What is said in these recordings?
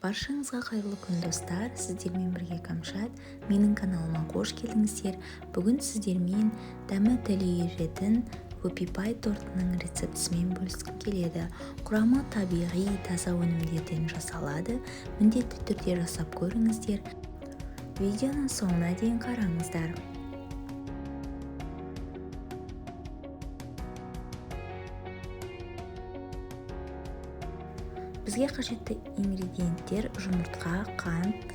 Баршаңызға қайырлы күн, достар! Сіздермен бірге Камшат. Менің каналыма қош келдіңіздер. Бүгін сіздермен дәмі тіл үйіретін Whoopie Pie тортының рецептісімен бөліскім келеді. Құрамы табиғи, таза өнімдерден жасалады. Міндетті түрде жасап көріңіздер. Видеоның соңына дейін қараңыздар. Бізге қажетті ингредиенттер: жұмыртқа, қант,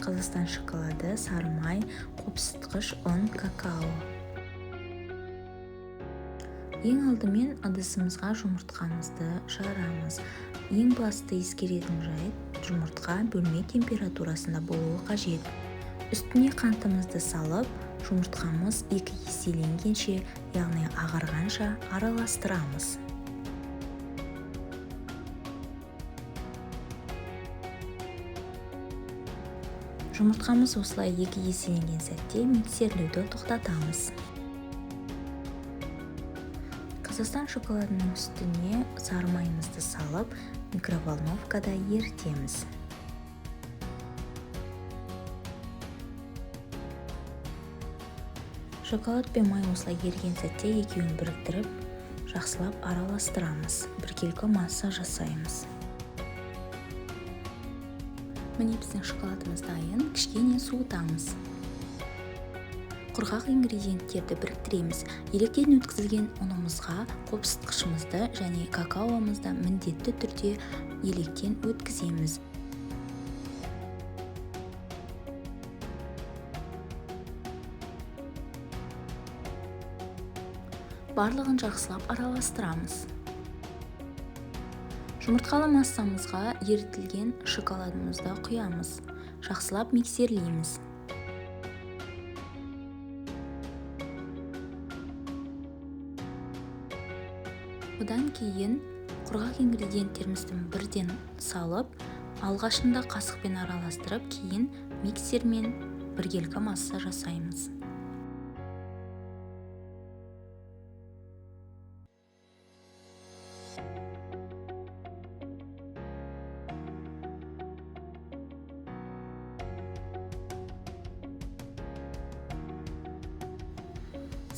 Қазақстан шоколады, сары май, қопсытқыш, ұн, какао. Ең алдымен ыдысымызға жұмыртқамызды жарамыз. Ең басты ескеретін жайт: жұмыртқа бөлме температурасында болуы қажет. Үстіне қантымызды салып, жұмыртқамыз екі еселенгенше, яғни ағарғанша араластырамыз. Жұмыртқамыз осылай екі еселенген сәтте миксерлеуді тоқтатамыз. Қазақстан шоколадының үстіне сары майымызды салып, микроволновкада ерітеміз. Шоколад пен май осылай еріген сәтте екеуін біріктіріп, жақсылап араластырамыз. Біркелкі масса жасаймыз. Міне, біздің шоколадымыз дайын, кішкене суытамыз. Құрғақ ингредиенттерді біріктіреміз. Електен өткізілген ұнымызға қопсытқышымызды және какаомызды міндетті түрде електен өткіземіз. Барлығын жақсылап араластырамыз. Жұмыртқалы массамызға ерітілген шоколадымызды құямыз. Жақсылап миксерлейміз. Одан кейін құрғақ ингредиенттерімізді бірден салып, алғашында қасықпен араластырып, кейін миксермен біркелкі масса жасаймыз.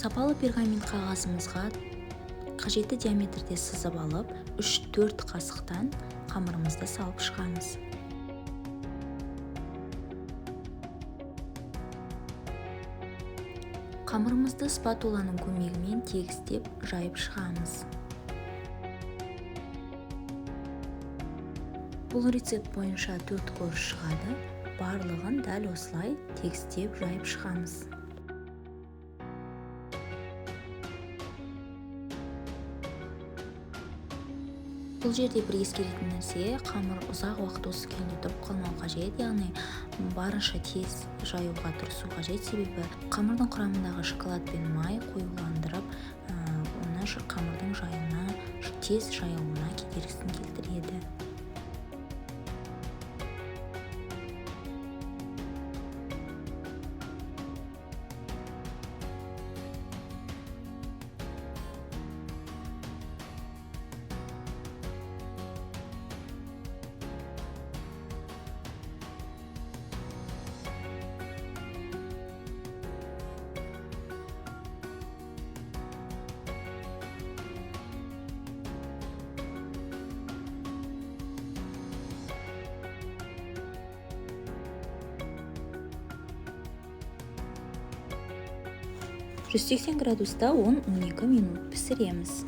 Сапалы пергамент қағазымызға қажетті диаметрде сызып алып, 3-4 қасықтан қамырымызды салып шығамыз. Қамырымызды спатуланың көмегімен тегістеп жайып шығамыз. Бұл рецепт бойынша 4 корж шығады. Барлығын дәл осылай тегістеп жайып шығамыз. Бұл жерде бір ескеретін нәрсе: қамыр ұзақ уақыт осы күйінде тұрып қалмау қажет, яғни барынша тез жаюға тырысу қажет, себебі қамырдың құрамындағы шоколад пен май қоюландырып, оны қамырдың жаюына, тез жайылуына кедергісін келтіреді. 180 градуста 10-12 минут пісіреміз.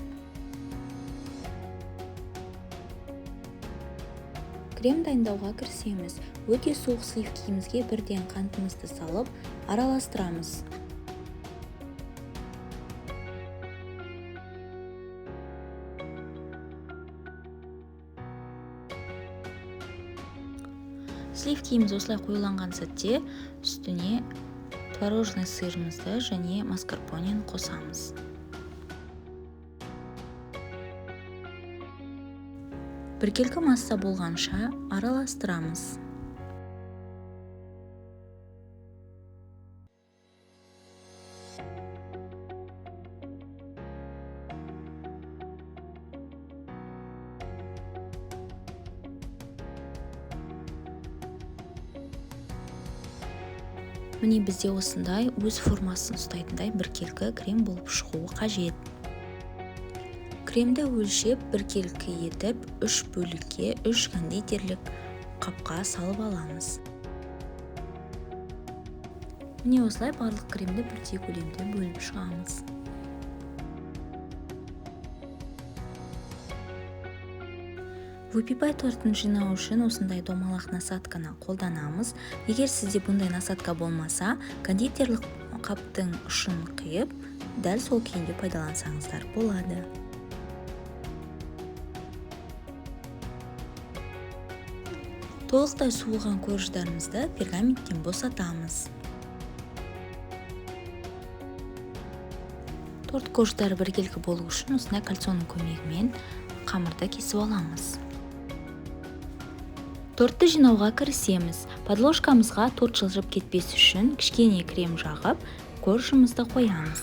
Крем дайындауға кірісеміз. Өте суық сливкиімізге бірден қантымызды салып, араластырамыз. Сливкиіміз осылай қоюланған сәтте үстіне творожный сырымызды және маскарпонені қосамыз. Біркелкі масса болғанша араластырамыз. Міне, бізде осындай өз формасын ұстайтындай біркелкі крем болып шығуы қажет. Кремді өлшеп, біркелкі етіп, үш бөлікке, үш кондитерлік қапқа салып аламыз. Міне, осылай барлық кремді бірдей көлемде бөліп шығамыз. Whoopie pie тортын жинау үшін осындай домалақ насадканы қолданамыз. Егер сізде бұндай насадка болмаса, кондитерлік қаптың ұшын қиып, дәл сол күйінде пайдалансаңыздар болады. Толықтай суыған корждарымызды пергаменттен босатамыз. Торт корждары біркелкі болу үшін осындай кольцоның көмегімен қамырды кесіп аламыз. Тортты жинауға кірісеміз. Подложкамызға торт жылжып кетпес үшін кішкене крем жағып, коржымызды қоямыз.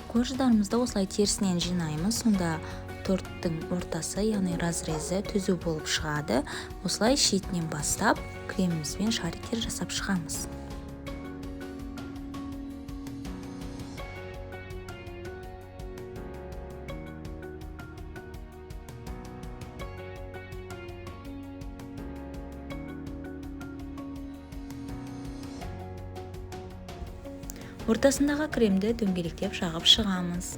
Корждарымызды осылай терісінен жинаймыз, сонда торттың ортасы, яғни разрезі түзу болып шығады. Осылай шетінен бастап кремімізбен шариктер жасап шығамыз. Ортасындағы кремді дөңгелектеп жағып шығамыз.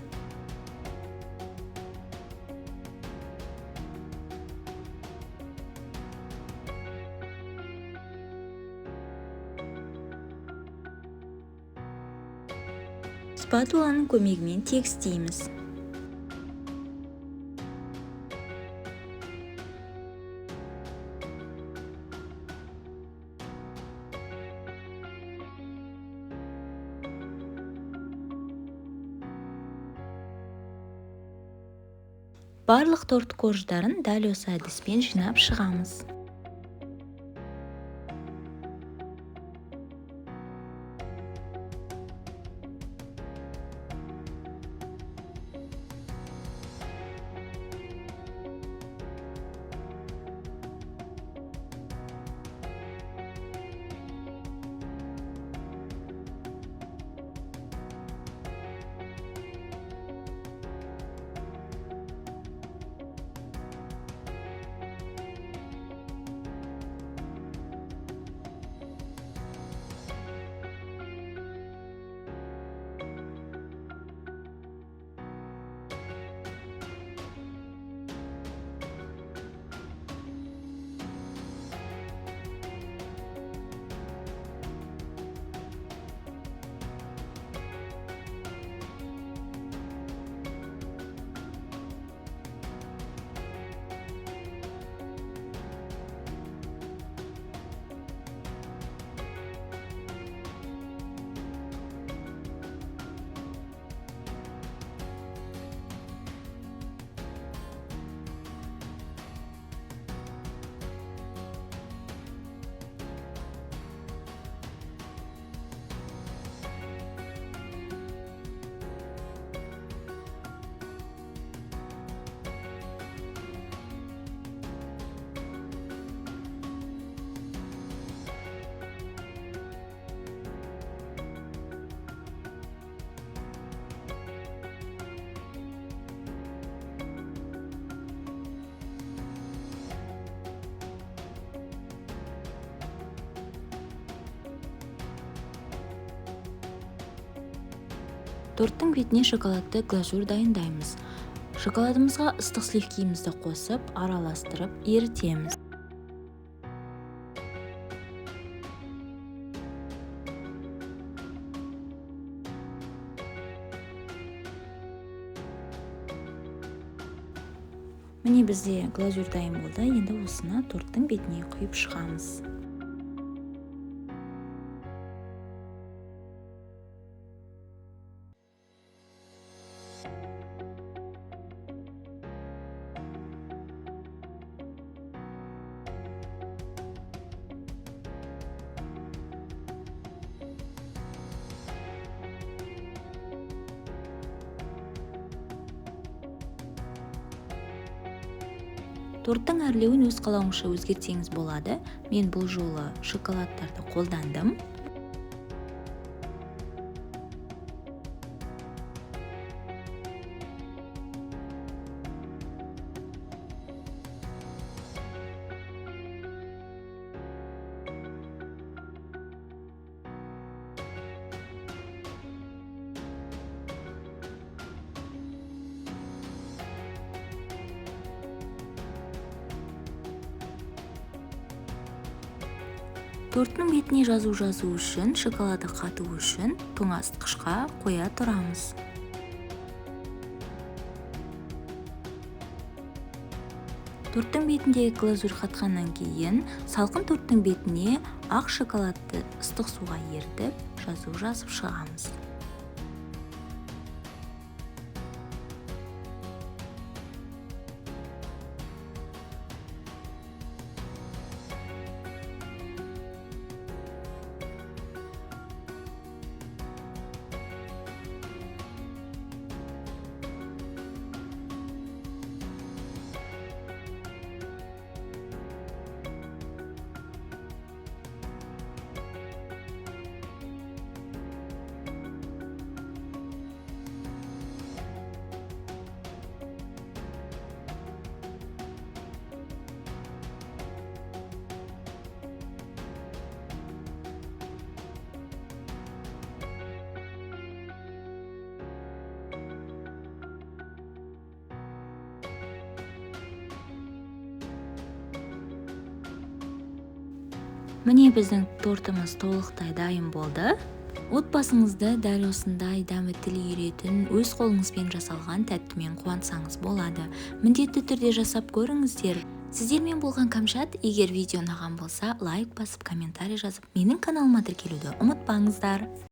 Спатуланың көмегімен тегістейміз. Барлық торт корждарын дәл осы әдіспен жинап шығамыз. Торттың бетіне шоколадты глазурь дайындаймыз. Шоколадымызға ыстық сливкимізді қосып, араластырып, ерітеміз. Міне, бізде глазурь дайын болды. Енді осыны торттың бетіне құйып шығамыз. Торттың әрлеуін өз қалауыңызша өзгертсеңіз болады. Мен бұл жолы шоколадтарды қолдандым. Торттың бетіне жазу жазу үшін, шоколады қату үшін тоңазытқышқа қоя тұрамыз. Торттың бетіндегі глазурь қатқаннан кейін салқын торттың бетіне ақ шоколадты ыстық суға ерітіп, жазу жазып шығамыз. Міне, біздің тортымыз толықтай дайын болды. Отбасыңызды дәл осындай дәмі тіл үйіретін, өз қолыңызбен жасалған тәттімен қуантсаңыз болады. Міндетті түрде жасап көріңіздер. Сіздермен болған Камшат. Егер видео ұнаған болса, лайк басып, комментарий жазып, менің каналыма тіркелуді ұмытпаңыздар.